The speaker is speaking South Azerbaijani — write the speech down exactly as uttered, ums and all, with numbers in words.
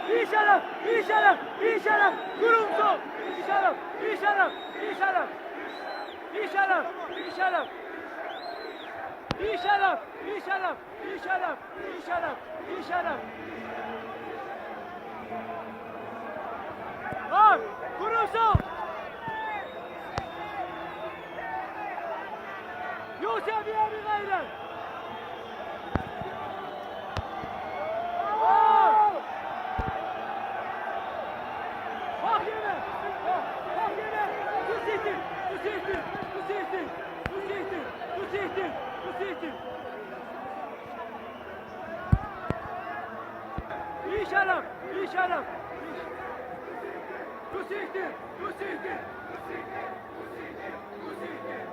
ایش آدام، ایش آدام، ایش آدام، قورومسوز. ایش آدام، ایش آدام، ایش آدام. ایش آدام، ایش آدام. ایش آدام، ایش آدام، ایش آدام، ایش آدام، ایش آدام. آی، قورومسوز. یوسف، بیر غیرت. باخ یئره، باخ یئره. بو سیکدیر، بو سیکدیر، بو سیکدیر، بو سیکدیر، بو سیکدیر، بو سیکدیر. ایش آدام، ایش آدام. بو سیکدیر، بو سیکدیر، بو سیکدیر، بو سیکدیر، بو سیکدیر.